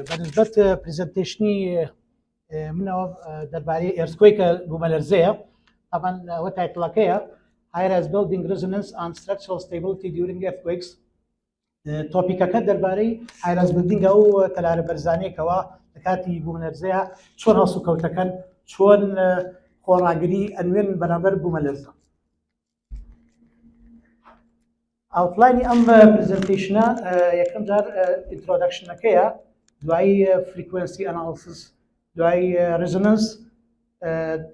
بەنسبەت presentation ی منەوە دەربارەی earthquake ە بوومەلەرزەیە طبعا ئەوە title ەکەیە High-rise building resilience and structural stability during earthquakes. Topic ەکە دەربارەی high-rise building ئەو تەلارە بەرزانێکەوە لە کاتی بوومەلەرزەیە چۆن هەڵسوکەوتەکەن چۆن خۆڕاگری ئەنوێن بەرامبەر بوومەلەرزە. Outline ی ئەم presentation ە یەکەم جار introduction ەکەیە دوایی frequency analysis دوایی resilience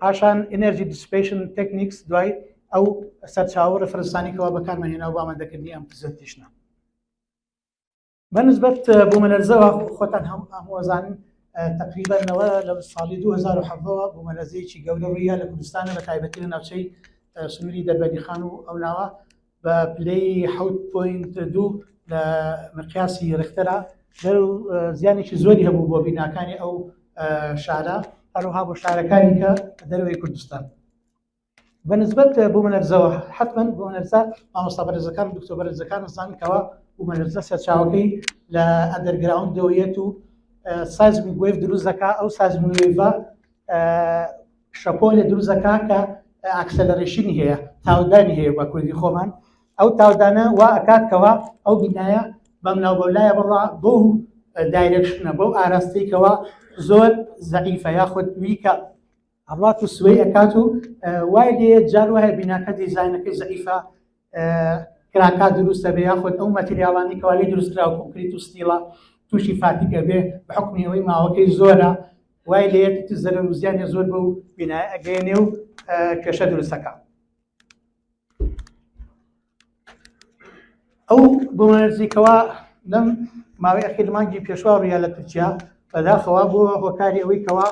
پاشان energy dissipation techniques دوای ئەو سەرچاوە reference انی کەوا بەکارمان هێناوە بۆ ئامادەکردنی ئەم presentation ە. بەنسبەت بوومەلەرزەوە خۆتان هەموو ئەزانن تقریبا لە ساڵی 2017ەوە بوومەلەرزەیەکی گەورە ڕوویا لە کوردستانە بە تایبەتی لە ناوچەی سنووری دەربەندیخان و ئەو ناوە بە پلەی 7.2 لە مقیاسی ڕختەرا زیانێکی زۆری هەبوو بۆ بیناکانی ئەو شارە هەروها بۆ شارەکانی کە دەرەوەی کوردستان. بە نسبەت بوومەلەرزەوە حتمما بوومەلەرزە مامۆستا بەرزەکان دکتۆر بەرزەکان زان کەوا بوومەلەرزە سەرچاوەکەی لە underground دەوەیەت و seismic wave دروست دەکا ئەو seismic wave ە شەپۆلێ دروست دەکا کە acceleration ی هەیە تاودانی هەیە بە کوردی خۆمان ئەو تاودانە وا ئەکات کەوا ئەو بینایە بەم ناو بەولایە بڕوا بەو direction ە بەو ئاراستەی کەوا زۆر زەعیفە یاخود weak ە ئەڕات و sway ئەکات و وای لێ جار وایە بیناکە دیزاینەکەی زەعیفە crack ا دروستە بێ یاخود ئەو material انی کەوا لێ دروستکراوە concrete و steel ە تووشی fatigue ئەبێ بە حکمی ئەوەی ماوەکەی زۆرە وای لێ زەرەر و زیانی زۆر بەو بینایە ئەگەیەنێ و کێشە دروستەکە. ئەو بوومەلەرزەی کەوا لەم ماوەی ئەخیر مانگی پێشوا ڕوویا لە تورکیا بەداخەوە بۆ هۆکاری ئەوەی کەوا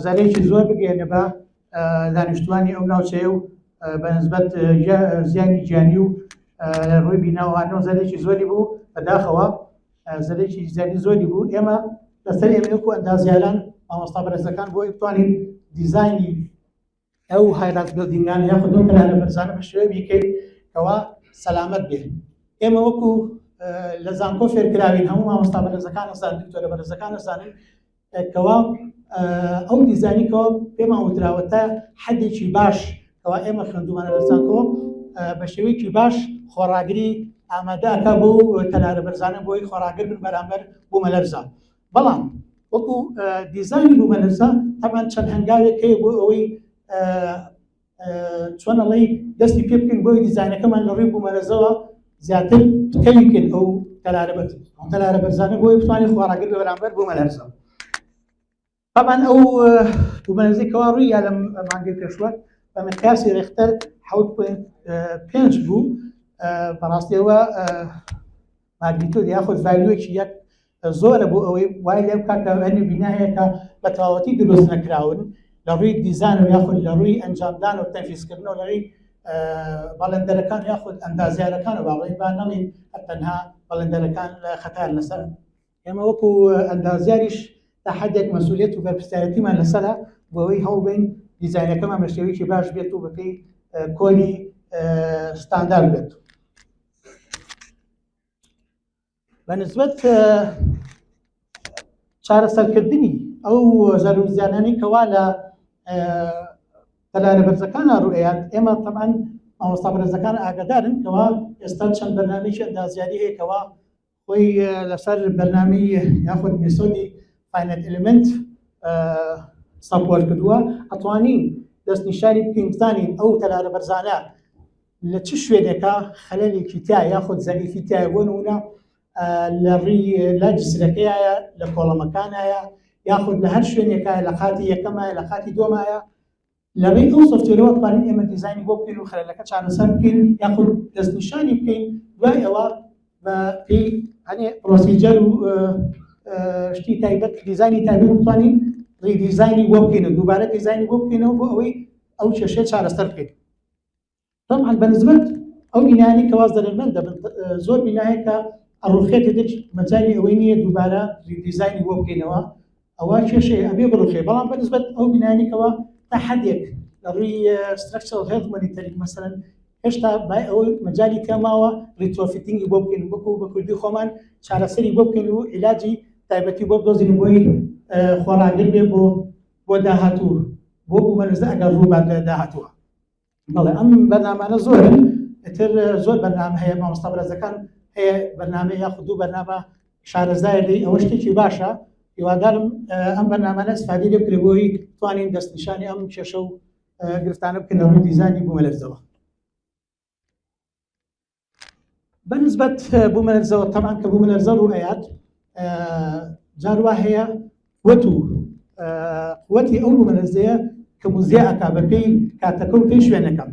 زەرەرێکی زۆر بگەێنە بە دانیشتوانی ئەو ناوچەیە و بەنسبەت زیانی گیانی و ڕووی بیناوانەوە زەرێکی زۆری بوو بەداخەوە زەرێکی زیانی زۆری بوو ئێمە لەسەر ئێمە وەکو ئەندازیاران مامۆستا بەرزەکان بۆ بتوانین دیزاینی ئەو high-rise building انە یاخود ئەو تەلارە بەرزانە بە شێوەیە بیکەین کەوا سەلامەت بێت ئێمە وەکو لە زانکۆ فێرکراوین هەموو مامۆستا بەرزەکان ئەزانن دکتۆرە بەرزەکان ئەزانن کەوا ئەو دیزانی کەوا پێمان وتراوە تا حدێکی باش کەوا ئێمە خوێندومانە لە زانکۆ بە شێوەیەکی باش خۆڕاگری ئامادەکە بۆ تەلارە بەرزانە بۆی خۆڕاگر بن بەرامبەر بوومەلەرزە بەڵام وەکو دیزانی بوومەلەرزە تەبعەن چەند هەنگاوێک هەیە بۆ ئەوەی چۆن ئەڵێی دەستی پێ بکەین بۆی دیزانەکەمان لە ڕووی بوومەلەرزەوە زیاتر پتەوی بکەین ئەو تەلارە بەرز تەلارە بەرزانە بۆی بتوانین خۆڕاگر بە بەرامبەر بوومەلەرزە طبعا ئەو بوومەلەرزەی کەوا ڕووی یا لەم مانگەی پێشوە بە مقیاسی ڕێختەر 7.5 بوو بەڕاستیەوە magnitude یاخود value ێکی یەک زۆرە بۆ ئەوەی وای لێ بکات کە هەنێ بینا هەیە کە بە تەواوەتی دروست نەکراون لە ڕووی دیزان و یاخود لە ڕووی ئەنجامدان و تەنفیزکردن و لە ڕووی بەڵێندەرەکان یاخود ئەندازیارەکان و باڵێن با نەڵین تەنها بەڵێندەرەکان خەتار لەسەر ئێمە وەکو ئەندازیاریش تا حدێک مەسئولیت و بەرپرسیارەتیمان لەسەرە بۆ ئەوەی هەوڵبین دیزاینەکەمان بە شێوەیەکی باش بێت و بەپێی کۆدی ستاندارد بێت. بە نسبەت چارەسەرکردنی ئەو زەرر و زیانانەی کەوا لە تەلارە بەرزەکانە ڕوئەیات ئێمە تەبعەن مامۆستا بەرزەکان ئاگادارن کەوا ئێستا چەند بەرنامەیەکی ئەندازیاری هەیە کەوا خۆی لەسەر بەرنامەی یاخود method ی finite element support کردووە ئەتوانین دەستنیشانی بکەین بزانین ئەو تەلارە بەرزانە لە چ شوێنێکا خەلەلێکی تیا یاخود زەعیفی تایە بۆ نمونە لە ڕی لە جسرەکەیە لە column ەکانایە یاخود لە هەر شوێنێکایە لە قاتی یەکەمایە لە قاتی دووەمایە لە ڕێی ئەو software ەوە توانین ئێمە دیزاینی بۆ بکەین و خەلەلەکە چارەسەر بکەین یاخود دەستنیشانی بکەین دوای ئەوە بە پێی هەنێ procedure و شتی تایبەت دیزاینی تایبەت بتوانین redesign ی بۆ بکەین و دووبارە دیزاینی بۆ بکەینەوە بۆ ئەوەی ئەو کێشەیە چارەسەر بکەین. طبعا بەنسبەت ئەو بینایانەی کەوا زەرەرمەند دەبن زۆر بینایە کە ئەڕوخێت دەچ مەجای ئەوەی نییە دووبارە redesign ی بۆ بکەینەوە ئەوە کێشەیە ئەبێ بڕوخێ بەڵام بەنسبەت ئەو بینایانەی کەوا تا حدێک لە ڕووی structural health monitoring مەسەلەن هێشتا بای ئەوە مەجای تێماوە retrofitting ی بۆ بکەین وەکو بە کوردی خۆمان چارەسەری بۆ بکەین و عیلاجی. تایبەتی بۆ بدۆزین بۆی خۆڕاگر بێ بۆ بۆ داهاتوو بۆ بوومەلەرزە ئەگەر ڕووبات لە داهاتووە. بەڵێ ئەم بەرنامانە زۆرن ئیتر زۆر بەرنامە هەیە مامۆستا بەرزەکان هەیە بەرنامە یاخود دوو بەرنامە شارەزای لێی ئەوە شتێکی باشە هیوادارم ئەم بەرنامانە ئیستفادەی لێ بکرێت بۆی توانین دەستنیشانی ئەم کێشە و گرفتانە بکەن لە ڕووی دیزانی بوومەلەرزەوە. بەنسبەت بوومەلەرزەوە تەبعەن کە بوومەلەرزە ڕوو ئەیات جار وا هەیە قوت و قوتی ئەو بوومەلەرزەیە کە موزیع ئەکا بەپێی کاتەکە و پێی شوێنەکە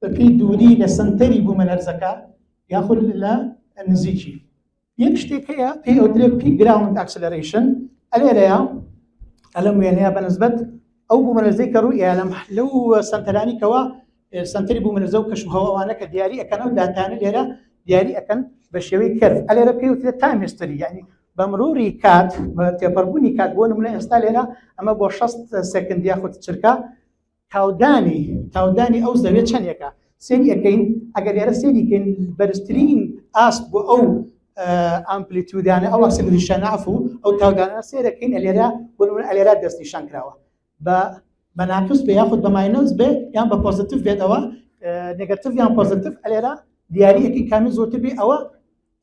بەپێی دووری لە سنتەری بوومەلەرزەکە یاخود لە نزیکی. یەک شتێک هەیە پێی ئەوترێت peak ground acceleration ئەلێرەیە ئەلەم وێنەیە بەنسبەت ئەو بوومەلەرزەی کە ڕووی لەم لەو سنتەرانی کەوا سنتەری بوومەلەرزە و کەش و هەواوانە کە دیاری ئەکەن ئەو داتانە لێرە دیاری ئەکەن بە شێوەی curve ئەلێرە پێی وترێت time history یعنی بە مروری کات بە تێپەڕبوونی کات بۆ نمونە ئێستا لێرە ئەمە بۆ 60 second یاخود چرکە تاودانی تاودانی ئەو زەویە چەندێکە سێری ئەەکەین ئەگەر لێرە سێری کەین بەرزترین ئاست بۆ ئەو amplitude انە ئەو acceleration ە عەفو ئەو تاودانە سێرەکەین ئەلێرە بۆ نمونە ئەلێرە دەستنیشان کراوە بە بە ناقس بێ یاخود بە minus بێ یان بە positive بێتەوە negative یان positive ئەلێرە دیاریەکی کامی زۆرتر بێ ئەوە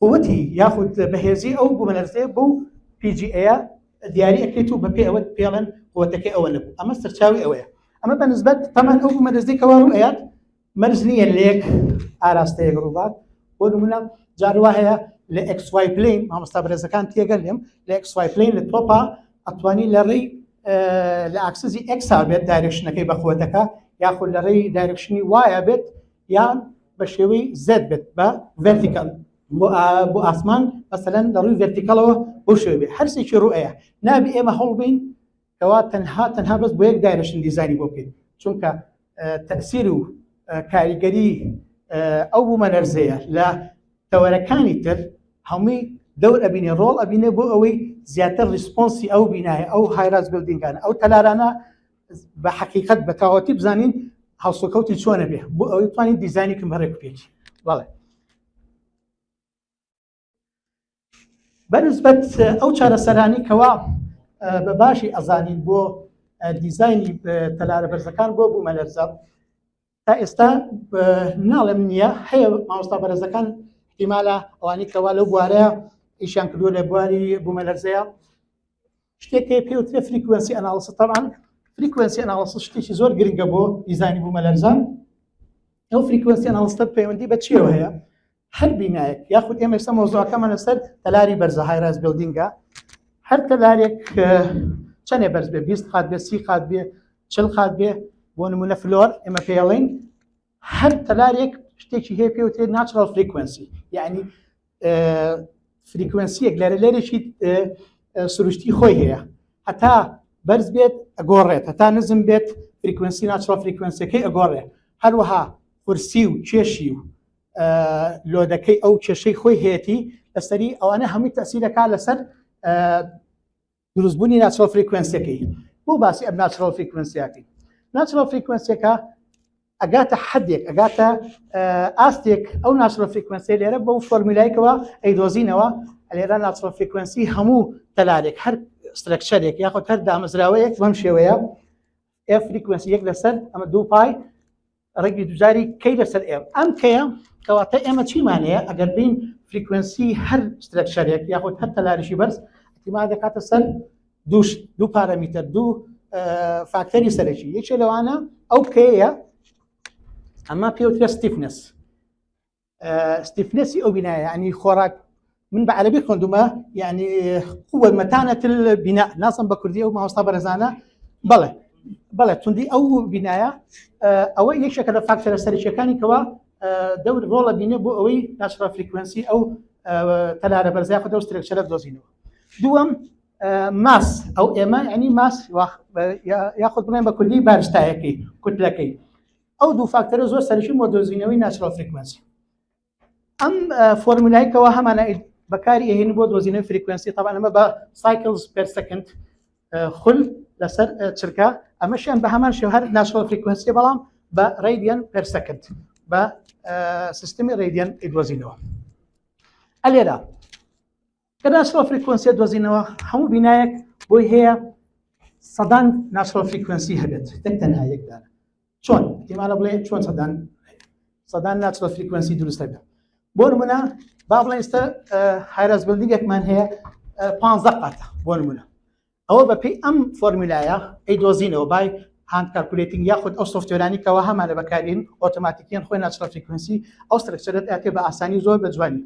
قوتی یاخود بەهێزی ئەو بوومەلەرزەیە بەو PGA دیاری ئەکرێت و بەپێی ئەوە پێڵێن قوتەکەی ئەوە نەبوو ئەمە سەرچاوی ئەوەیە ئەمە بە نسبەت تەمان ئەو بوومەلەرزەی کەوا ڕوو ئەیات مەرج نییە لە یەک ئاراستەیەک ڕووبات بۆ نمونە جار وا هەیە لە XY plane مامۆستا بەرێزەکان تێگەن لێم لە XY plane لە تۆپا ئەتوانی لە ڕێی لە axis ی X ا بێت direction ەکەی بە قوتەکە یاخود لە ڕێی direction ی Y ە بێت یان بە شێوەی Z بێت بە vertical بۆ ئاسمان مەسەلەن لە ڕووی vertical ەوە بۆ شێوە بێت هەرسێکی ڕوئەیە نابی ئێمە هەوڵبین کەوا تەنها تەنها بەس بۆ یەک direction دیزانی بۆ بکەین چونکە تەسیر و کاریگەری ئەو بوومەلەرزەیە لە تەوەرەکانی تر هەمووی دەور ئەبینێ ڕۆڵ ئەبینێ بۆ ئەوەی زیاتر response ی ئەو بینایە ئەو high-rise building انە ئەو تەلارانە بە حەقیقەت بە تەواوەتی بزانین هەڵسوکەوتی چۆنە بێ بۆ ئەوەی بتوانین دیزانی کەم بەڕێک پێکی بەڵێ بەنسبەت ئەو چارەسەرانی کەوا بە باشی ئەزانین بۆ دیزایانی تەلارە بەرزەکان بۆ بوومەلەرزە تا ئێستا ناڵێم نییە هەیە مامۆستا بەرزەکان احتیمالە ئەوانی کەوا لەو بوارەیە ئیشیان کردووە لە بواری بوومەلەرزەیە شتێک هەیە پێ وترێ frequency analysis تەبعەن frequency analysis شتێکی زۆر گرنگە بۆ دیزانی بوومەلەرزە ئەو frequency analysis ە پەیوەندی بە چیەوە هەیە هەر بینایەک یاخود ئێمە ئێستا مەوزوعەکەمان لەسەر تەلاری بەرزە high-rise building ە هەر تەلارێک چەندێ بەرز بێ 20 قات بێ 30 قات بێ 40 قات بێ بۆ نمونە floor ئێمە پێڵین هەر تەلارێک شتێکی هەیە پێوترێت natural frequency یعنی frequency یەک لەرە لەرێکی سروشتی خۆی هەیە هەتا بەرز بێت ئەگۆڕێت هەتا نزم بێت frequency natural frequency ەکەی ئەگۆڕێ هەروەها قورسی و کێشی و load ەکەی ئەو کێشەی خۆی هەیەی لەسەری ئەوانە هەمووی تەسیرەکە لەسەر دروستبوونی natural frequency ەکەی بۆ باسی ئەم natural frequency ەکەی natural frequency ەکە ئەگاتە حدێک ئەگاتە ئاستێک ئەو natural frequency لێرە بەو فۆرمیلایکەوە ئەیدۆزینەوە لێرە natural frequency هەموو تەلارێک هەر structure ێک یاخود هەر دامەزراوەیەک بەم شێوەیە F frequency یەک لەسەر ئەمە دوو pi ڕێگی دوجاری K لەسەر M ئەم K ە کەواتە ئێمە چیمان هەیە ئەگەر بین frequency هەر structure ێک یاخود هەر تەلارشی بەرز احتیمال دەکاتە سەر دووش دوو پارەمیتەر دوو فاکتەری سەرەکی یەکێ لەوانە ئەو K ەیە ئەمە پێوترە stiffness stiffness ی ئەو بینایە یعنی خۆراک من بە عەربی خوێندومە یعنی قوة متانة البناء ناسم بە کوردی ئەو مامۆستا بەرزانە بەڵێ بەڵێ توندی ئەو بینایە ئەوە یەکێکە لە فاکتەرە سەرەکیەکانی کەوا دەور ڕۆڵە بینێ بۆ ئەوەی natural frequency ئەو تەلارە بەرزیا خود ئەو structure ە دۆزینەوە دووەم mass ئەو ئێمە ینی mass یاخود بڵێن بە کوردی بارستایەکەی کوتلەکەی ئەو دوو فاکتەرە زۆر سەرەکی بۆ دۆزینەوەی natural frequency ئەم فۆرمولای کەوا هەمانە بەکاری ئەهێن بۆ دۆزینەوەی frequency طبعا ئەمە بە cycles per second خول لەسەر چرکە ئەمەشیان بە هەمان شێوە هەر natural frequency بەڵام بە radian per second بە سیستمی ڕیدیان ئیدۆزینەوە ئەلێرە. کە natural frequency دۆزینەوە هەموو بینایەک بۆی هەیە سەدان natural frequency هەبێت تەک تەنها یەک دانە چۆن ئیمانە بڵێ چۆن سەدان سەدان natural frequency دروست دەبێت بۆ نمونە با بڵێن ئێستا high-rise building ێکمان هەیە پ قاتە بۆ نمونە ئەوە بەپێی ئەم فۆرمولایە ئەیدۆزینەوە by hand calculating یاخود ئەو software انی کەوا هەمانە بەکارین ئۆتۆماتیکیان خۆی natural frequency ئەو structure ەت ئەتێ بە ئاسانی زۆر بە جوانی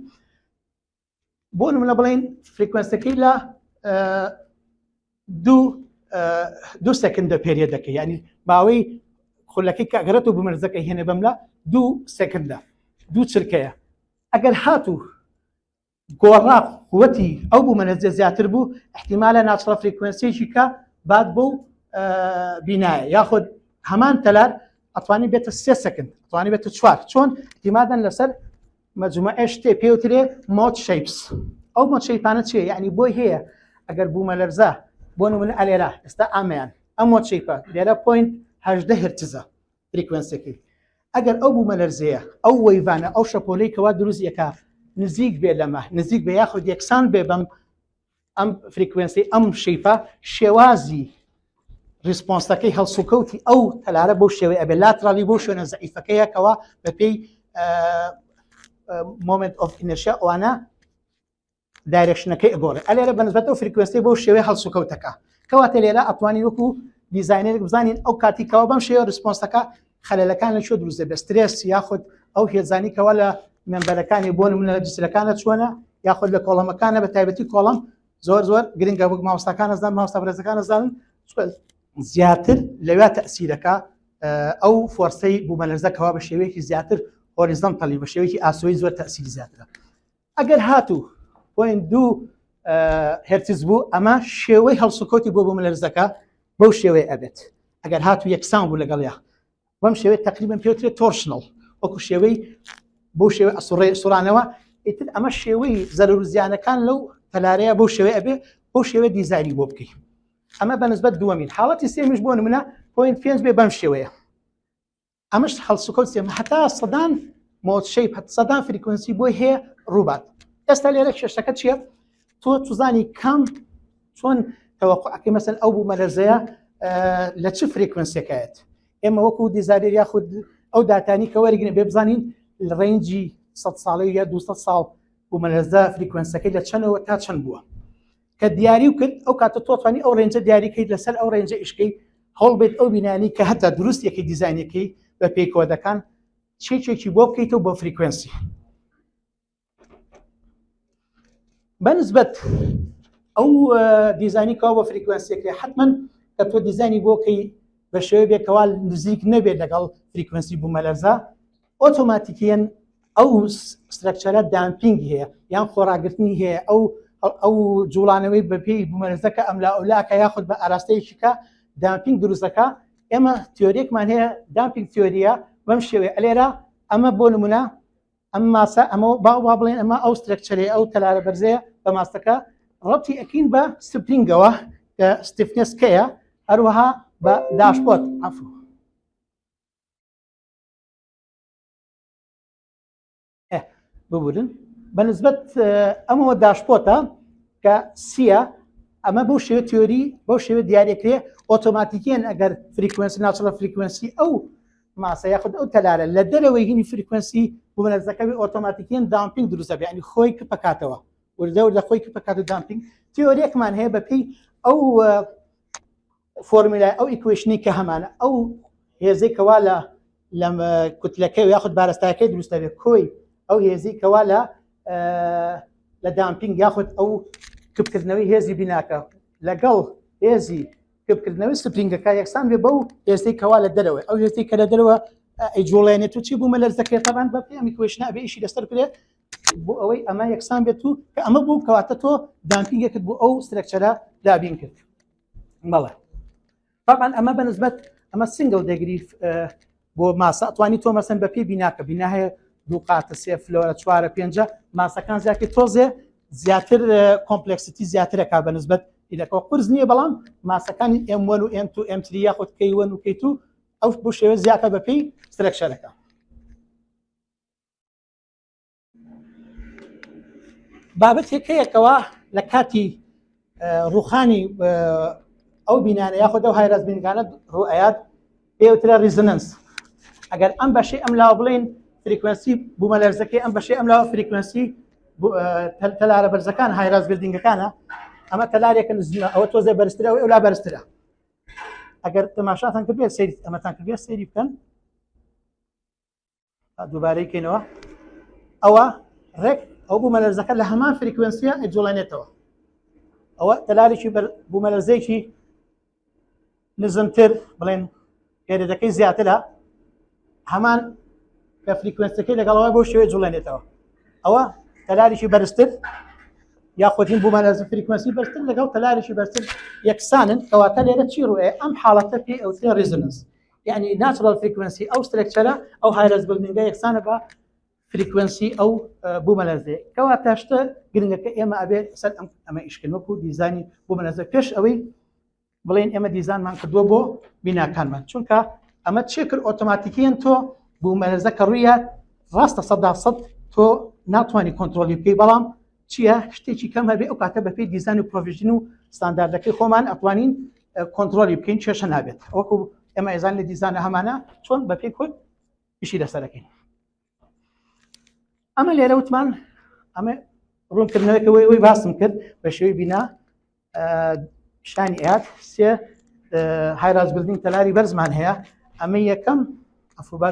بۆ نمونە بڵین frequency ەکەی لە دوو دوو second ە period ەکە ینی باوەی خولەکەی کە ئەگەرەت و بمەرزەکە هێنێ بەملا دوو second ە دوو چرکەیە ئەگەر هاتوو گۆڕا قوتی ئەو بوومەلەرزە زیاتر بوو احتیمالە natural frequency ێکی کە بات بۆ بینایە یاخود هەمان تەلار ئەتوانی بێتە سێ second ئەتوانی بێتە چوار چۆن احتیمادەن لەسەر مجموعە شتێ پێوترێ mode shapes ئەو mode shape انە چیە یعنی بۆی هەیە ئەگەر بوومەلەرزە بۆ نمونە ئەلێرا ئێستا ئامیان ئەم mode shape ە لێرە point هەژدە هرتزە frequency ەکەی ئەگەر ئەو بوومەلەرزەیە ئەو wave انە ئەو شەپۆلەی کەوا دروست یەکا نزیک بێ لەمە نزیک بێ یاخود یەکسان بێ بەم ئەم frequency ئەم shape ە شێوازی response ەکەی هەڵسوکەوتی ئەو تەلارە بۆ شێوەی ئەبێ laterally بۆ شوێنە زەعیفەکەیەکەوە بەپێی moment of inertia ئەوانە direction ەکەی ئەگۆڕێ ئەلێرە بەنسبەت ئەو frequency بەو شێوەی هەڵسوکەوتەکە کەواتە لێرە ئەتوانین وەکو designer ێک بزانین ئەو کاتی کەەوە بەم شێوە response ەکە خەلەلەکان لە کوێ دروست دەبێت سترێس یاخود ئەو هێزانی کەوا لە member ەکانی بۆ نمونە لە جسرەکانە چۆنە یاخود لە column ەکانە بە تایبەتی column زۆر زۆر گرنگە وەک مامۆستاکان ئەزان مامۆستا بەرزەکان ئەزانن زیاتر لەویا تەسیرەکە ئەو force ەی بوومەلەرزەکەەوە بە شێوەیەکی زیاتر horizontally بە شێوەیەکی ئاسۆی زۆر تەسیری زیاترە ئەگەر هاتوو point دوو هێرتز بوو ئەمە شێوەی هەڵسوکەوتی بۆ بوومەلەرزەکە بەو شێوەیە ئەبێت ئەگەر هاتوو یەکسان بوو لەگەڵیا بەم شێوەی تقریبا پێوترێت torsional وەکو شێوەی بۆ شێوەی ئەسوڕێ سوڕانەوە ئیتر ئەمە شێوەی زەرر و زیانەکان لەو تەلارەیە بەو شێوەی ئەبێ بەو شێوەی دیزاینی بۆ بکەی ئەمە بەنسبەت دووەمین حاڵەتی سێمیش بۆ نمونە point پێنج بێ بەم شێوەیە ئەمەش هەڵسوکەوت سێ هەتا سەدان mode shape سەدان frequency بۆی هەیە ڕووبات ئێستا لێرە کێشەکە چییە تۆ چزانی کام چۆن تەوەقعەکەی مەسەن ئەو بوو مەلەرزەیە لە چ frequency ەکەیەت ئێمە وەکو designer یاخود ئەو داتانی کە وەرگن بێ بزانین لە range ی 100 ساڵی یا 200 ساڵ بوومەلەرزە frequency ەکەی لە چەندەوە تا چەند بووە کە دیاری و کرد ئەو کاتە تۆ توانی ئەو range ە دیاریکەیت لەسەر ئەو range ە ئیشکەی هەوڵ بێت ئەو بینانی کە هەتا دروست یەکەی دیزاینەکەی بە پێی کۆدەکان چێکێکی بۆ بکەیتەوە بۆ frequency بەنسبەت ئەو دیزانی کەوا بۆ frequency ەکەی حتمما کە تۆ دیزانی بۆکەی بە شێوەی بێکەوە نزیک نەبێت لەگەڵ frequency بوومەلەرزە ئۆتۆماتیکیەن ئەو structure ە damping هەیە یان خۆراگرتنی هەیە ئەو ئەو جوڵانەوەی بەپێی بوومەلەرزەکە ئەملا ئەولاکە یاخود بە ئاراستەیەکیکە damping دروستەکە ئێمە تیۆریەکمان هەیە damping theory ە بەم شێوەیە ئەلێرە ئەمە بۆ نمونە ئەم mass ە ئەمە با وا بڵێن ئەمە ئەو structure ەی ئەو تەلارە بەرزەیە بە mass ەکە ڕەتی ئەکین بە spring ەوە کە stiffness کەیە هەروەها بە dashpot عفو ببورن بەنسبەت ئەمەوە dashpot ە کە سیە ئەمە بۆ شێوە تیۆری بەو شێوە دیارەکرێ ئۆتۆماتیکیان ئەگەر frequency natural frequency ئەو mass ە یاخود ئەو تەلارە لە دەرەوەی هینی frequency بوومەلەرزەکەوی ئۆتۆماتیکیان damping دروستە ینی خۆی کپەکاتەوە وردە وردە خۆی کپەکات و damping تیۆریەکمان هەیە بەپێی ئەو فۆرمیلای ئەو equation ی کە هەمانە ئەو هێزەی کەوا لە لە کوتلەکەی یاخود بارستاکەی دروست دەبێت کۆی ئەو هێزی کەوا لە لە damping یاخود ئەو کپکردنەوەی هێزی بیناکە لەگەڵ هێزی کپکردنەوەی spring ەکە یەکسان بێ بەو هێزەی کەوا لە دەرەوەی ئەو هێزی کە لە دەرەوە ئەیجوڵێنێت و چی بوومە لەرزەکەی تەبان بە پێی ئەم equation ە ئەبێ ئیشی لەسەر بکرێت بۆ ئەوەی ئەمە یەکسان بێت و کە ئەمە بوو کەواتە تۆ damping ێکت بۆ ئەو structure ە دابین کرد بەڵێ طبعا ئەمە بەنسبەت ئەمە single degree بۆ mass ە ئەتوانی تۆ مەسەن بە پێی بیناکە بینا هەیە دوو قاتە سێ floor ە چوارە پێنجە mass ەکان زیاتر تۆزێ زیاتر complexity زیاترەکە بە نسبەت ئیلەکەەوە قرس نییە بەڵام mass ەکانی M1 و M2 M3 یاخود K1 و K2 ئەو بۆ شێوە زیاتر بەپێی structure ەکە. بابەتێک هەیە کەوا لە کاتی ڕوخانی ئەو بینانە یاخود ئەو high-rise building انە ڕوئەیات پێوترە resonance. ئەگەر ئەم بەشی ئەم لاوە بڵین frequency بوومەلەرزەکەی ئەم بەشی ئەم لاوە frequency تەلارە بەرزەکان high-rise building ەکانە، ئەمە تەلارێکە نزمە، ئەوە تۆزێ بەرزترە ئەو لا بەرزترە. ئەگەر تەماشاتان کردێت سەیری ئەمەتان کردێت سەیری بکەن، دووبارەی کەینەوە، ئەوە ڕێک ئەو بوومەلەرزەکە لە هەمان frequency ە ئەجوڵێنێتەوە. ئەوە تەلارێکی بوومەلەرزەیەکی نزمتر بڵێن period ەکەی زیاترە، هەمان کە frequency ەکەی لەگەڵەوە بۆ شێوەی جوڵێنێتەوە. ئەوە تەلارێکی بەرزتر یاخودین بوومەلەرزە frequency بەرزتر لەگەڵ تەلارێکی بەرزتر یەکسانن. کەواتە لێرە چی ڕوئێ؟ ئەم حاڵەتە پێی ئەوترێ resonance، یعنی natural frequency ئەو structure ە ئەو high-rise building ە یەکسانە بە frequency ئەو بوومەلەرزەیە. کەواتە شتە گرنگەکە ئێمە ئەبێ سەر ئەم ئەمە ئیشکردن وەکو دیزانی بوومەلەرزە پێش ئەوەی بڵێن ئێمە دیزانمان کردووە بۆ بیناکانمان، چونکە ئەمە چێ کرد ئۆتۆماتیکیەن تۆ بوومەلەرزە کە ڕوویە ڕاستە 100% تۆ ناتوانانی کۆنتترۆلی بکەی، بەڵام چییە شتێکی کەم هەبێ ئەو کاتە بەپێی دیزان و provision و ستانداردەکەی خۆمان ئەتوانین کۆنتترۆلی بکەین، کێشە نابێت. وەکو ئێمە ئێزان لە دیزانە هەمانە چۆن بەپێی کۆد ئیشی لەسەرەکەین. ئەمە لێرە وتمان ئەمە ڕوونکردنەوەی ئەوەی باسم کرد بە شێوەی بینا شانی ئات سێ high-rise building تەلاری بەرزمان هەیە. ئەمە یەکەم ئەفوبا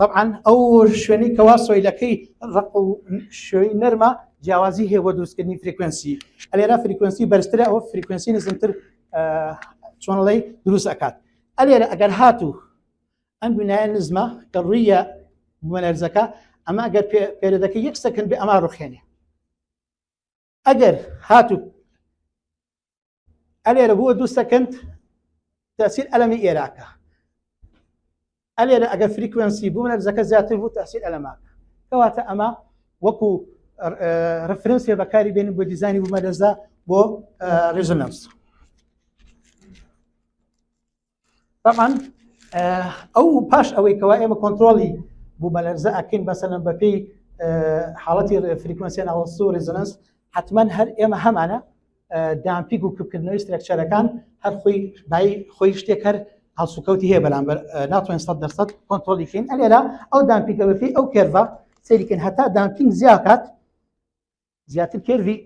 طبعا ئەو شوێنی کەوا soil ەکەی ڕق و شوێی نەرمە جیاوازی هەیە بۆ دروستکردنی frequency. ئەلێرە frequency بەرزترە، ئەوە frequency نزمتر چۆنڵی دروست ئەکات. ئەلێرە ئەگەر هاتوو ئەم بینایە نزمە کە ڕوویە بوومەلەرزەکە، ئەمە ئەگەر period ەکە یەک second بێ ئەما ڕوخێنێ. ئەگەر هاتوو ئەلێرە بووە 2 second تەسیر ئەلەمی ئێراکە. ئەلێرە ئەگەر frequency بوومەلەرزەکە زیاتر بوو تەسیر ئەلەماکە. کەواتە ئەمە وەکو reference ێ بەکاری بێنین بۆ دیزانی بوومەلەرزە بۆ resonance. طبعا ئەو پاش ئەوەی کەوا ئێمە کۆنتترۆلی بوومەلەرزە ئەکەین بەسەلەن بەپێی حاڵەتی frequency analysis و resonance، حتما هەر ئێمە هەمانە damping و کپکردنەوەی structure ەکان هەر خۆی بای خۆی شتێک هەر هەڵسوکەوتی هەیە بەرامبەر ناتوانین 100% کۆنتترۆلی کەین. ئەلێرە ئەو damping ە بەپێی ئەو curve ە سەیریکەن هەتا damping زیاکات زیاتر curve ی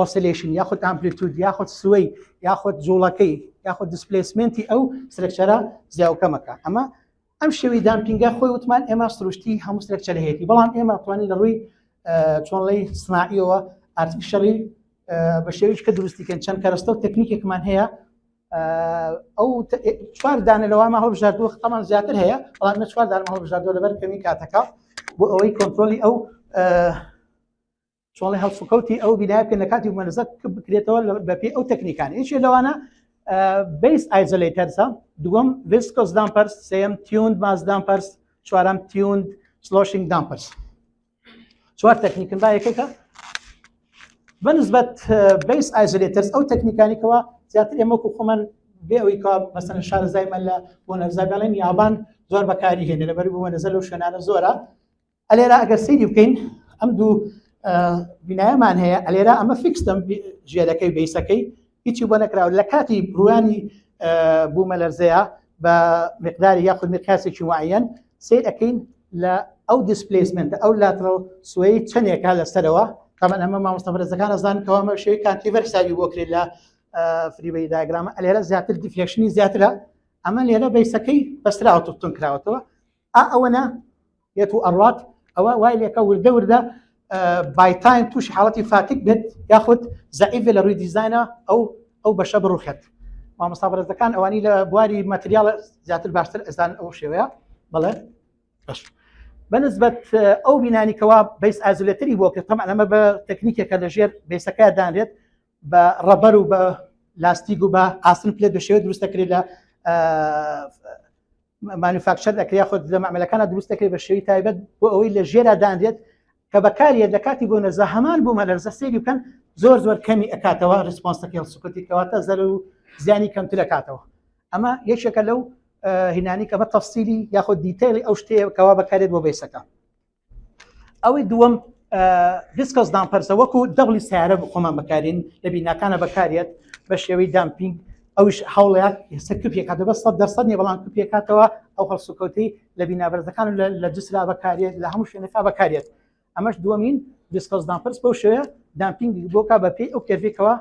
oscillation یاخود amplitude یاخود sway یاخود جوڵەکەی یاخود displacement ی ئەو structure ە زیاوکەمەکە. ئەمە ئەم شێوی damping ە خۆی وتمان ئێمە سروشتی هەموو structure ە هەیەی، بەڵام ئێمە توانین لە ڕووی چۆنڵی سناعیەوە artificially بە شێوەیەک کە دروستیکەن چەند کەرەستە و تەکنیکێکمان هەیە. ئەو چوار دانە لەوامە هەڵبژاردووە، خەمان زیاتر هەیە بەڵام نە چوار دانە هەڵبژاردووە لەبەر کەمی کاتەکە بۆ ئەوەی کۆنتترۆلی ئەو چۆڵی هەڵسوکەوتی ئەو بینایە بکەن لە کاتی بوومەلەرزە بکرێتەوە بەپێی ئەو تەکنیکان. یەکێ لەوانە base isolators ە، دووەم viscous dampers، سێم tuned mass dampers، چوارەم tuned sloshing dampers. چوار تەکنیکن با یەکێکە بەنسبەت base isolators ئەو تەکنیکانیکەوە زیاتر ئێمە وەکو خۆمان بێ ئەوەی کە مەسەلەن شارەزایمان لە بۆ بڵێن یابان زۆر بەکاری هێنێ لەبەر بوومەلەرزە لەو شوێنانە زۆرە. ئەلێرە ئەگەر سەیری بکەین ئەم دوو بینایەمان هەیە. ئەلێرە ئەمە fixed م ژێرەکەی base ەکەی هیچی بۆ نەکراوە. لە کاتی ڕوانی بوومەلەرزەیە بە مقداری یاخود مقیاسێکی معەن سیر ئەەکەین لە ئەو displacement ە ئەو lateral sway چەندێکە لەسەرەوە. تەمەن ئەمە مامۆستا بەرزەکان ئەزان کەوامە شێوەی cantilever حسابی بۆ کرێت لە free body diagram ە. ئەلێرە زیاتر deflection ی زیاترە. ئەمە لێرە base ەکەی بەستراوە تون کراوەتەوە ئا ئەوەنە یەت و ئەڕات ئەوە وای لێکە وردە وردە by time تووشی حاڵەتی fatigue بێت یاخود زەعیف لە ڕووی دیزاینا ئەو بەشە بڕوخێت. مامۆستا بەڕێزەکان ئەوانی لە بواری material زیاتر باشتر ئەزان ئەو شێوەیە بەڵێ باش. بەنسبەت ئەو بینانی کەوا base isolator ی بۆ کرد تەمان ئەمە بە تەکنیکێکە لە ژێر base ەکە دانرێت بە rubber و بە لاستیک و بە ئاسن plate بە شێوە دروست دەکرێت لە manufacture دەکرێت یاخود لە مەعمەلەکانە دروست دەکرێت بە شێوەی تایبەت بۆ ئەوەی لە ژێرا دانرێت کە بەکاریە لە کاتی بۆ نەرزە هەمان بوومە لەرزە سەیری بکەن زۆر زۆر کەمی ئەکاتەوە response ەکەی هەڵسوکەوتی کەواتە زەرەر و زیانی کەمتر ئەکاتەوە. ئەمە یەکێکە لەو هینانی کە بە تەفسیلی یاخود detail ی ئەو شتەیە کەوا بەکارێت بۆ base ەکە. ئەوەی دووەم viscous dampers ە وەکو دەبڵی سیارە خۆمان بەکارین لە بیناکانە بەکارێت بە شێوەی damping ئەوش هەوڵیات ئێستا کپێکاتەوە بە 100% نیە بەڵام کپێکاتەوە ئەو هەڵسوکەوتی لە بینابەرزەکان و لە جسرا بەکارێت لە هەموو شوێنەکە بەکارێت ئەمەش دووەمین viscous dampers بەو شێوەیە damping بۆکا بەپێی ئەو curve ێکەوە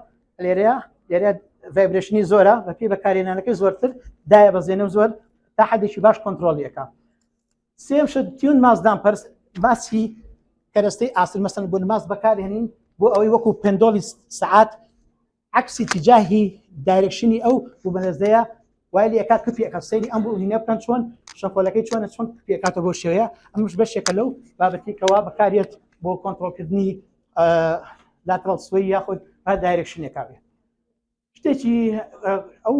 لێرەیە لێرە vibration ی زۆرە بەپێی بەکارێنانەکەی زۆرتر دایە بەزێنە و زۆر تا حدێکی باش کۆنتترۆلیەکە سێم شت tuned mass dampers باسی کەرەستەی ئاسن مەسەن بۆ mass بەکارهێنین بۆ ئەوەی وەکو پندۆلی سعات عەکسی تیجاهی direction ی ئەو بوومەلەرزەیە وای لێ ئەکات کپی ئەکات سەیری ئەم بوونینە بکەن چۆن شەپۆلەکەی چۆنە چۆن کپی ئەکاتەوە بۆ شێوەیە ئەمەش بەشێکە لەو بابەتی کەوا بەکارێت بۆ کۆنترۆڵکردنی lateral sway یاخود هەر direction ێکا بێت شتێکی ئەو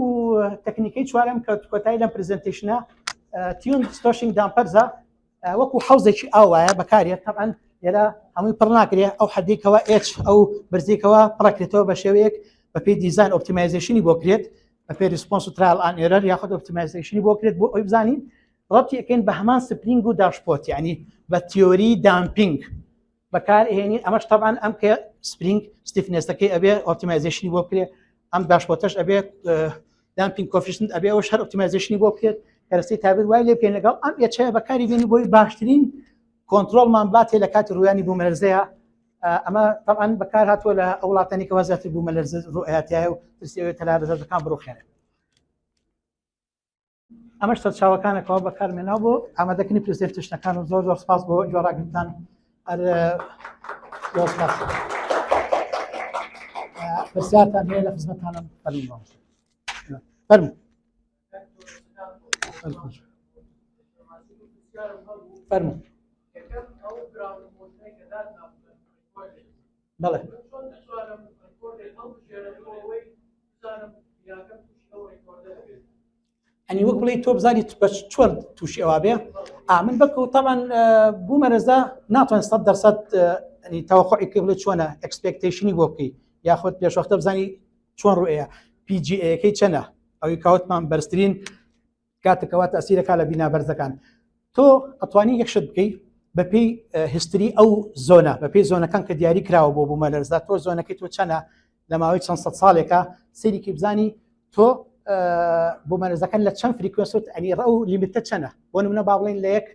تەکنیکەی چوارەم کە کۆتایی لەم presentation ە tuned sloshing dampers ە وەکو حەوزێکی ئاو وایە بەکارێت تەبعەن لێرە هەمووی پڕ ناکرێ ئەو حەدێکەوە ئێچ ئەو بەرزێکەوە پڕکرێتەوە بە شێوەیەک بەپێی دیزان optimization ی بۆ کرێت بەپێی response و trial and error یاخود optimization ی بۆ کرێت بۆ ئەوی بزانین ڕەتی ئەکەین بە هەمان spring و dashpot یعنی بە تیۆری damping بەکارئەهێنین ئەمەش تەبعەن ئەم کە spring stiffness ەکەی ئەبێ optimization ی بۆ بکرێ ئەم dashpot ەش ئەبێت damping coefficient ئەبێ ئەوش هەر optimization ی بۆ بکرێت کەرەسەی تابێت وای لێ بکەین لەگەڵ ئەم ئێچەیە بەکاری بێنی بۆی باشترین کۆنترۆڵمان باتێ لە کاتی ڕویانی بوومەلەرزەیە ئەمە طبعا بەکار هاتووە لە ئەو وڵاتانی کەوا زیاتر بوومەلەرزە ڕوئەتایە و ترسیەوەی تەلارە زەردەکان بڕوخێنێت ئەمەش سەرچاوەکانەکەەوە بەکارمێناو بۆ ئامادەکردنی presentation ەکان و زۆر زۆر سپاس بۆ گوێڕاگرتان هەر زۆر سپاس پرسیارتان هەیە لە خزمەتانم فەرموو فەرموو فەرموو بەڵێ ئەنی وەک بڵێ تۆ بزانی بە چۆن تووشی ئەوە بێ ئامن بەکو تاوان بوومەرەزدا ناتوان سە دەرسەد ئەنی تەوەقعی پێ بڵێ چۆنە expectation ی بۆ بکەی یاخود پێشوەختە بزانی چۆن ڕوئەیە PGA ەکەی چەنە ئەوی کاوتمان بەرزترین کاتێکەوە تەسیرەکە لە بینا بەرزەکان تۆ ئەتوانی یەک شت بکەی بەپێی history ئەو zone ە بەپێی zone ەکان کە دیاری کراوە بۆ بوومەلەرزە تۆ zone ەکەی تۆ چەنە لە ماوەی چەند سەد ساڵێکە سەیرێکی بزانی تۆ بوومەلەرزەکان لە چەند frequency ت ئەنی ڕە و limit ە چەنە بۆ نمونە با بڵێن لە یەک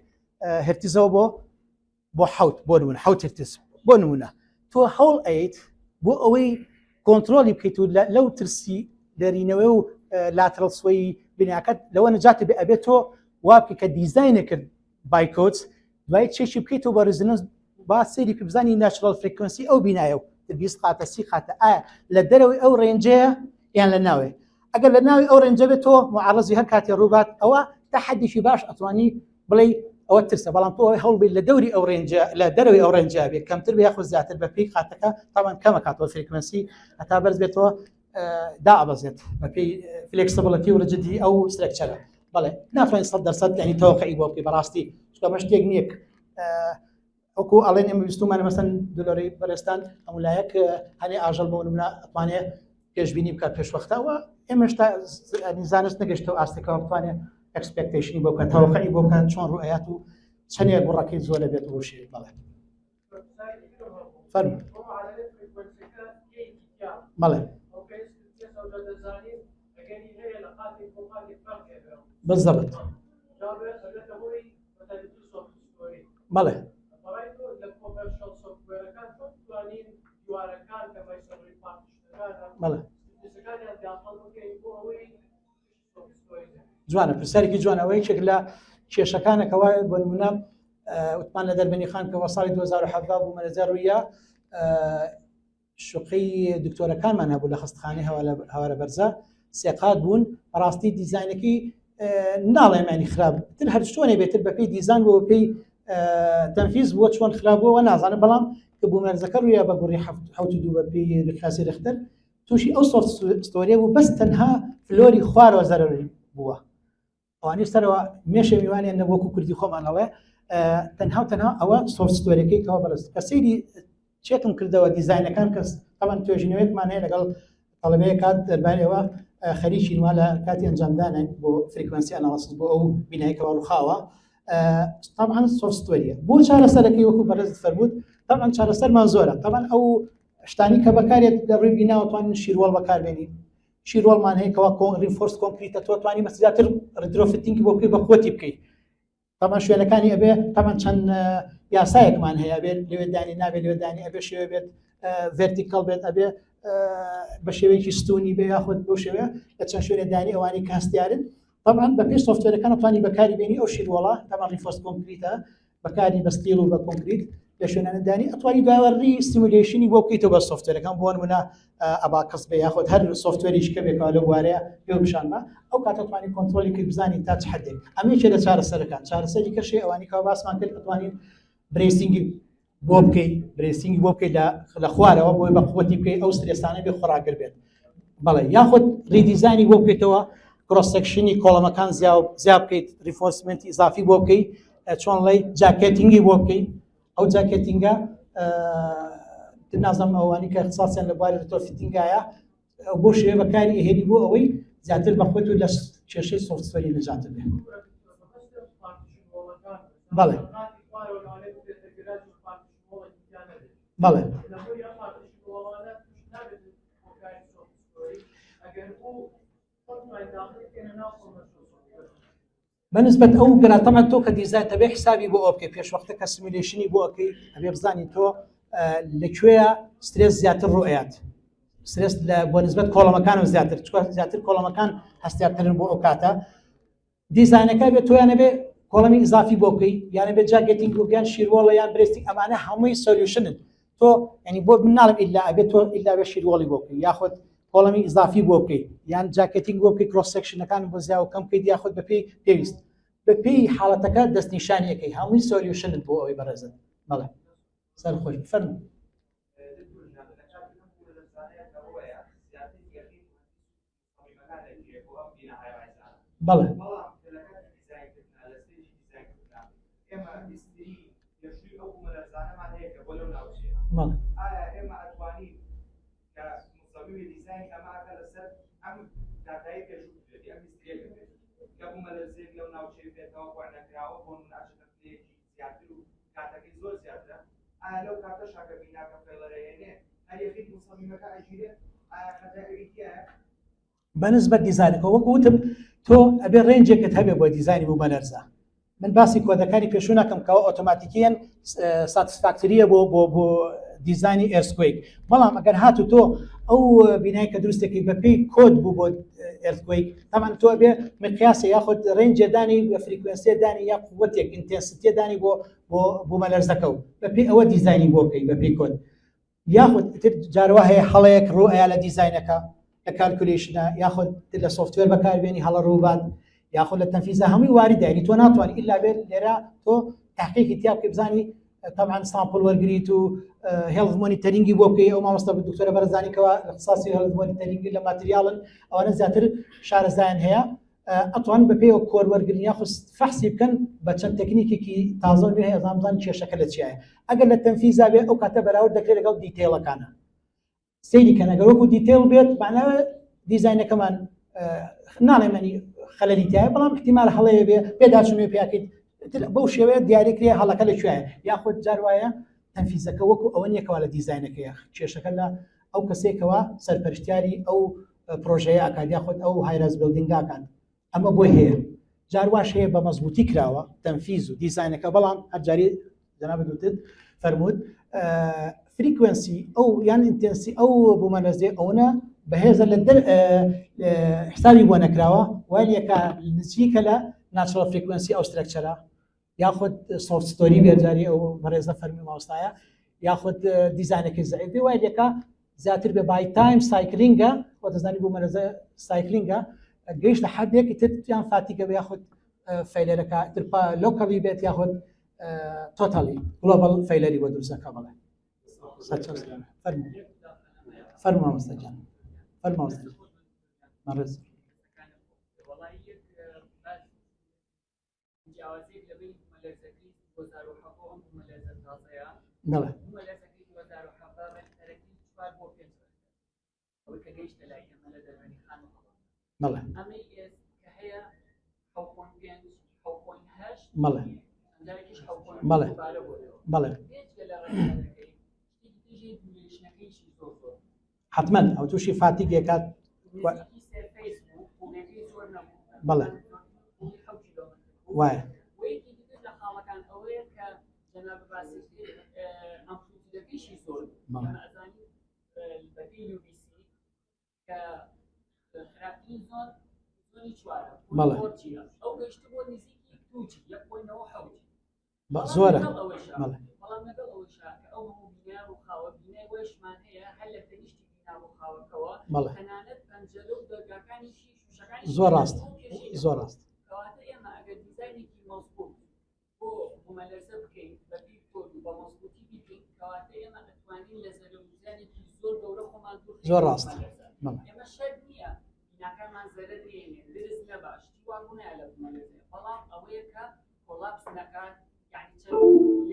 هرتزەوە بۆ بۆ حوت بۆ نمونە حوت هرتز بۆ نمونە تۆ هەوڵ ئەیت بۆ ئەوەی کۆنتترۆلی بکەیت و لەو ترسی دەرینەوە و lateral sway بناکەت لەوە نجاتی بێ ئەبێت تۆ وا بکە کە دیزینە کرد by codes دوای چێکی بکەیتەوە بە resonance با سەیری بکە بزانی natural frequency ئەو بینایە و 20 قاتە 30 قاتە ئایا لە دەرەوەی ئەو range ەیە یان لە ناوێ ئەگەر لە ناوی ئەو range ە بێت تۆ معرضی هەر کاتێ ڕووبات ئەوە تا حدێکی باش ئەتوانی بڵێ ئەوە ترسە بەڵام تۆ هەوڵ بێت لە دەوری ئەو range ە لە دەرەوەی ئەو range ە بێت کەمتر بێ یاخود زیاتر بە پێی قاتەکە تاوان کەمە کاتەوە frequency هەتا بەرز بێتەوە دابەزێت بەپێی flexibility و rigidity ئەو structure ە بەڵێ ناتوانین 100% یعنی تەوەقعی بۆ بکەی بەڕاستی چونکە ئەمە شتێک نییە وەکو ئەڵێن ئێمە ویستومانە مەسەن دلۆری بەرێستان هەموو لایەک هەنێ ئاژەڵ بۆ نمونە ئەتوانێ پێشبینی بکات پێشوەختەوە ئێمەش تا زانست نەگەشتەوە ئاستێکەوە بتوانێ expectation ی بۆ بکات تەوەقعی بۆ بکات چۆن ڕوئەیات و چەندێک گوڕەکەی زۆر دەبێت بۆ شێوەی بەڵێ فەرموو بەڵێ بالضبط بەڵێ بەڵێ جوانە پرسیارێکی جوانە ئەوە یەکێک لە کێشەکانە کەوا بۆ نمونە وتمان لە دەربەنی خان کەەوە ساڵی 2017 بوو مەلەزە ڕوویە شوقەی دکتۆرەکانمان هەبوو لە خستخانەی هەوارە بەرزە سێقات بوون ڕاستی دیزانەکەی ناڵێمانی خراپ تر هەر چۆنێ بێتر بەپی دیزان بۆ پێی تەنفیز بووە چۆن خراپ بووە نازانم بەڵام کە بوومەرزەکە ڕوویە بە گوڕی حوت دوو بەپی لکاسی رختر تووشی ئەو soft story ە بوو بەس تەنها floor ی خوارەوە زەرەری بووە ئەوانی سەرەوە مێشێ میوانیان نەبوو وەکو کوردی خۆمان ئەڵێ تەنها و تەنها ئەوە soft story ەکەی کەەوە بەرز کە سەیری چێکم کردەوە دیزینەکان کەس تەمان توێژینەوەیەکمان هەیە لەگەڵ تەڵەبەیە کات دەربارەوە خەریکی وا لە کاتی ئەنجامدانە بۆ frequency analysis بۆ ئەو بینایکەوە ڕوخاوە طبعا soft story ە بۆ چارەسەرەکەی وەکو بەرز فەرمووت. تەبعەن چارەسەرمان زۆرە تەبعەن ئەو شتانی کە بەکارێت لە ڕووی بیناوە توانین shear wall بەکاربێنین shear wall مان هەیە کەوا reinforced concrete ە تۆ توانی بە زیاتر retrofitting بۆ بکەی بە قوتی بکەیت تەبعەن شوێنەکانی ئەبێ تەبعەن چەند یاسایەکمان هەیە ئەبێت لەوێ دانی نابێت لەوێ دانی ئەبێ شێوە بێت vertical بێت ئەبێ بە شێوەیەکی ستونی بێ یاخود بۆ شێوەیە لە چەند شوێنە دانی ئەوانی کە هەستیارن طبعا بە پێی software ەکان توانی بەکاری بێنی ئەو shear wall ە تەبعەن reinforced concrete ە بەکاری بە steel و بە concrete لە شوێنانە دانی ئەتوانی دوایەوە re simulation ی بۆ بکەیتەوە بە software ەکان بۆ نمونە Abaqus بێ یاخود هەر software یش کە بێکەوە لە بوارەیە پێ پیشان بە ئەو کاتە توانی کۆنترۆلی کرد بزانی تا چ حدێک ئەمە یەکێ لە چارەسەرەکان چارەسەری کەشی ئەوانی کە باسمان کرد ئەتوانین bracing ی بۆ بکەی bracing ی بۆ بکەیت لە خوارەوە بۆی بە قوتی بکەی ئەو stress انە بێ خۆراگر بێت بەڵێ یاخود redesign ی بۆ بکەیتەوە cross-section ی column ەکان زیا بکەیت reinforcement ی ئیزافی بۆ بکەیت چۆن ڵێ jacketing ی بۆ بکەیت ئەو jacketing ە نازم ئەوانی کە اختصاصیان لە بواری retrofitting ایە بۆ شێوە بەکاری ئەهێنی بۆ ئەوەی زیاتر بەخۆت و لە کێشەی soft story نەجات بێ. بەڵێ بەڵێ بەنسبەت ئەو گرا تەبعەن تۆ کە دیزاین تەبێ حسابی بۆ ئەو بکەی پێش وەختە کە simulation ی بۆ ئەەکەی ئەبێ بزانی تۆ لەکوێیە stress زیاتر ڕوئات stress لە بۆ نسبەت column ەکانم زیاتر چکە زیاتر column ەکان هەستیارترن بۆ ئەو کاتە دیزانەکە بێت تۆیانە بێ column ی ئیزافی بۆ بکەی یانە بێ jacketing و یان shear wall ە یان bracing ئەمانە هەمووی solution ن تۆ ینی بۆ مناڵم ئیلا ئەبێت تۆ ئیلا بێ shear wall ی بۆ بکەی یاخود column ی ئیزافی بۆ بکەی یان jacketing بۆ بکەی cross section ەکان بۆ زیاو کەم بکەیت یاخود بەپێی پێویست بەپێی حاڵەتەکە دەستنیشانیەکەی هەمووی solution ت بۆ ئەوەی بەڕێزت بەڵێ سەر خۆش فەرموو. بەڵێ بەنسبەت دیزانەکە وەکو وتم تۆ ئەبێ range ێکت هەبێ بۆ دیزانی بوومەلەرزە من باسی کۆدەکانی پێشوو ناکەم کەەوە ئۆتۆماتیکیەن satisfactory ە بۆ بۆ بۆ دیزانی earthquake بەڵام ئەگەر هاتو تۆ ئەو بینای کە دروستێکی بەپێی کۆد بوو بۆ earthquake تەبعەن تۆ بێ مقیاسە یاخود range ێ دانی بە frequency ە دانی یا قوتێک intensity دانی بۆ بۆ بوومەلەرزەکە و بەپێی ئەوە دیزانی بۆ بکەی بەپێی کۆد یاخود تر جاروا هەیە هەڵەیەک ڕوو ئەیا لە دیزاینەکە لە calculation ە یاخود تر لە software بەکاربێنی هەڵە ڕووبات یاخود لە تەنفیزە هەمووی واری دایری تۆ ناتوانانی ئیلا بێت لێرە تۆ تحقیقی تیا بکەی بزانی طبعا sample وەرگریت و health monitoring ی بۆ بکەی ئەو مامۆستا دکتۆرە بەرزانی کەوا اختصاصی health monitoring لە material ن ئەوانە زیاتر شارەزایان هەیە ئەتوان بە پێی core وەرگرن یاخود فەحسی بکەن بە چەند تەکنیکێکی تازە و نوێ هەیە ئەزان بزانن کێشەکە لە چیایە ئەگەر لە تەنفیزا بێ ئەو کاتە بەراورد دەکرێت لەگەڵ detail ەکانە سەیری کەن ئەگەر وەکو detail بێت معناوە دیزاینەکەمان ناڵێ مەنی خەلەلی تایە بەڵام احتیمال هەڵەیە بێ پێداچوونەوەی پیاکەیت بەو شێوەیە دیاریکرێ هەڵەکە لە کوێیە یاخود جار وایە تەنفیزەکە وەکو ئەوە نییە کەوا لە دیزاینەکەیە کێشەکە لە ئەو کەسێکەوە سەرپەرشتیاری ئەو پرۆژەیە ئەکات یاخود ئەو high-rise building ە ئەکات ئەمە بۆی هەیە جار واش هەیە بە مەزبوطی کراوە تەنفیز و دیزاینەکە بەڵام هەرجاری جەنابت وتت فەرمووت frequency ئەو یان intensity ئەو بوومەلەرزەیە ئەوەنە بەهێزە لە دەر حسابی بۆ نەکراوە والیەکە نزیکە لە natural frequency ئەو structure ە یاخود soft story بێجاری ئەو بەڕێزە فەرمی ماوەستایە یاخود دیزانەکەی زعیف بێ وای لێکا زیاتر بێ by time cycling ە وە دەزانی بوومەلەرزە cycling ە گەیشتە حدێک تر یان fatigue ە بێ یاخود failure ەکە تر locally بێت یاخود totally global failure ی بۆ دروستەکە بڵێ فەرموو فەرموو مامۆستا گیان فەرموو مامۆستا بەڕێز جیاوازیەک لە بەینی بوومەلەرزەکەی 2017 و ئەم بوومەلەرزە تازەیە بەڵێ بوومەلەرزەکەی 2017 ڕێکخەرەکەی 4 بۆ 5 ئەوەی کە گەیشتە لای ئێمە لە دەربەنی خان و هەڵەبجە بەڵێ ئەمەی ئێست کە هەیە 7.5 7.8 بەڵێ جارێکیش 7.2 بەڵێ دووبارە بۆتەوە بەڵێ بێجگە لە ڕێکخەرەکەی. حتمما ئەو تووشی fatigue ێکات بەڵێ وایە. بەڵێ زۆرە بەڵێ. بەڵام لەگەڵ ئەوەشا کە ئەو هەموو بینا ڕووخاوە بینای وەشمان هەیە هەر لە تەنیشتی بینا ڕووخاوەکەوە بەڵێ تەنانەت پەنجەرە و دەرگاکانیشی شوشەکانیشی زۆر ڕاست بۆ کێشەی زۆر ڕاست. کەواتە ئێمە ئەگەر دیزاینێکی مەزبوط بۆ بوومەلەرزە بکەین بە پێی کۆد و بە مەزبوطی بیکەین کەواتە ئێمە ئەتوانین لە زەرەر و زیانێکی زۆر گەورە خۆمان دوور خەین زۆر لە ڕاست. بوومەلەرزە. بەڵێ. ئێمە شەرت نییە بیناکانمان زەرەر نەیەنێ درز نەبا شتی وا ڕوونایە لە بوومەلەرزەیە بەڵام ئەوەیە کە collapse نەکات یعنی چەند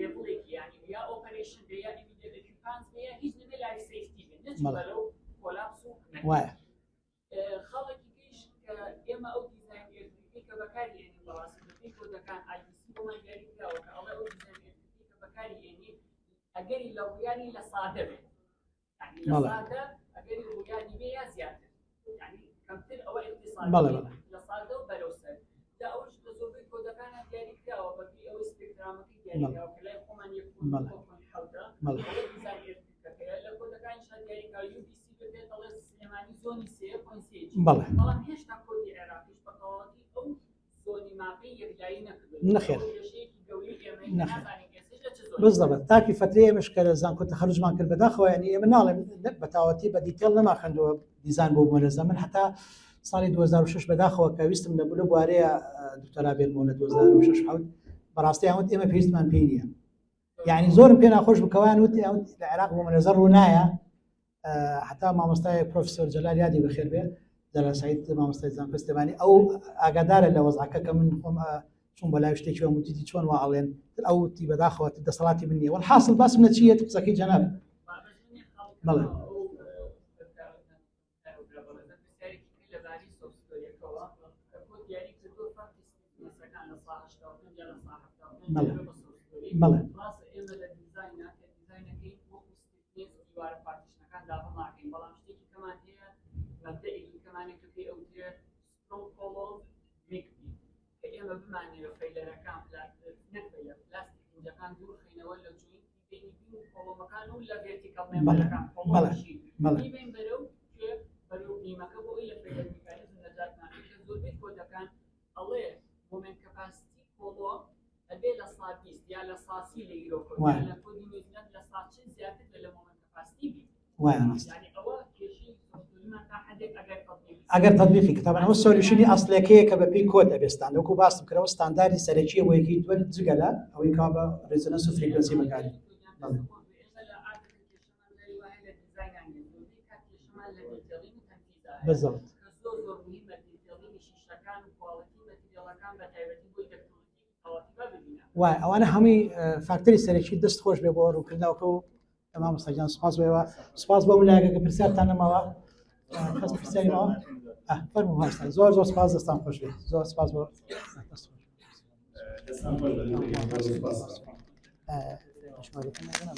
level ێکی یعنی یا operation بێ یا immediate occupants بێ یا هیچ نەبێ life safety بێ نەچ بەڵێ. بەرەو collapse و نەکات. وایە. خاڵێکی کەیش کە ئێمە ئەو دیزاین earthquake ەی کە بەکاری ئێنین بەڕاستی بەپێی کۆدەکان IBC بۆمان دیاری کراوە کە ئەڵێ ئەو دیزاین earthquake ەی کە بەکاری ئێنی ئەگەری لە ڕوویانی لە سادە بێت یعنی لە بەڵێ. سادە ئەگەری ڕوویانی بێ یا زیاتر یعنی کەمتر ئەوە اقتصادی بەڵێ، بێ بەڵێ. لە سادە و بەرەو سەر جا ئەوەش لە زۆربەی کۆدەکانە دیاری کراوە بەپێی ئەوەی spectrum ەکەی دیاری بەڵێ. کراوە کە لای خۆمان یەک point بەڵێ. کۆ point حەوتە بەڵێ. ئەوە دیزاین earthquake ەکەیە لە کۆدەکانیشا دیاری کراوە UBC بێت دەڵێ سلێمانی zone ی سێ point سێ G. بەڵێ. بەڵام هێشتا کۆدی عێراقیش بە تەواوەتی ئەو zone ی map ەی یەکلایی نەکردووە. نەخێر. ئەوە کێشەیەکی گەورەی ئێمەیە کە نەخێر. نازانین ئێستاش لە چ zone ێک. بالضبط تاکی فترەی ئێمەش کە لە زانکۆ تەخەروجمان کرد بەداخەوە یعنی ئێمە ناڵێم بە تەواوەتی بە detail نەماخوێندەوە دیزان بۆ بوومەلەرزە من حتا ساڵی 2006 بەداخەوە کە ویستم لە بلو بوارەیە دکتۆرا بێنمەوە لە 2006 حوت بەڕاستی ئەوت ئێمە پێویستمان پێی نییە یعنی زۆرم پێ ناخۆش بکەوان وت ئەوت لە عێراق بوومەلەرزە ڕوونایە حتا مامۆستای پرۆفسۆر جەلال یادی بەخێر بێ جەلال سعید مامۆستای زانکۆی سلێمانی ئەو ئاگادارە لە وەزعەکە کە من خۆم چوون بە لای شتێکی وەم وتیتی چۆن وا ئەڵێن تر ئەو وتی بەداخەوە تر دەسەڵاتی من نییە وەلحاصل باسم لە چییە قسەکەی جەناب بەڵێ. بەڵێ. بەڵێ. ڕاستە ئێمە لە دیزاینە کە دیزاینەکەی وەکو stiffness دیوارە partition ەکان دابڵ ناکەین بەڵام شتێکی کەمان هەیە مەبدەئێکی کەمانێک کە پێی ئەوترێ strong column weak beam کە ئێمە بمانەوێت failure ەکان نەک failure plastic hinge ەکان دوور خەینەوە لە joint ی بینی beam و column ەکان و لە vertical member ەکان بەڵێ. column ەشی بەڵێ. بیبەین بەرەو کوێ بەرەو beam ەکە بۆ ئەوەی لە failure mechanism نەجاتمان بێت کە زۆربەی کۆدەکان ئەڵێ moment capacity column ئەبێ لە سا 20 یا لە سا 30 لە Eurocode وایە. یا لە کۆدی نیوزیلەند لە سا 40 زیاتر لە لە moment capacity beam وایە ڕاست. یعنی ئەوە کێشەی soft مان تا حدێک ئەگەر تەطبیق ئەگەر تەطبیقی کە طبعا ئەوە solution ی ئەسلەکەیە کە بەپێی کۆد ئەبێستان وەکو باسم کردەوە ستانداردی سەرەکیە بۆ یەکەی دووەل جگە لە ئەوەی کە بە resonance و frequency بەکاری بەڵێ. بالضبط. زۆر زۆر مهمە detailing ی شیشەکان و quality material ەکان بە تایبەتی بۆی ductility تەواوەتی با ببینە وایە ئەوانە هەمووی فاکتەری سەرەکی دەست خۆش بێ بۆ ڕوونکردنەوەکە و مامۆستا گیان سوپاس بۆ ئێوە سوپاس بۆ لایەکە کە پرسیارتان نەماوە کەس پرسیاری ماوە فەرموو مامۆستا زۆر زۆر سوپاس دەستان خۆش بێ زۆر سوپاس بۆ دەست خۆش. دەستان خۆش بێت. زۆر سوپاس. ژمارەکەم نەگەنە.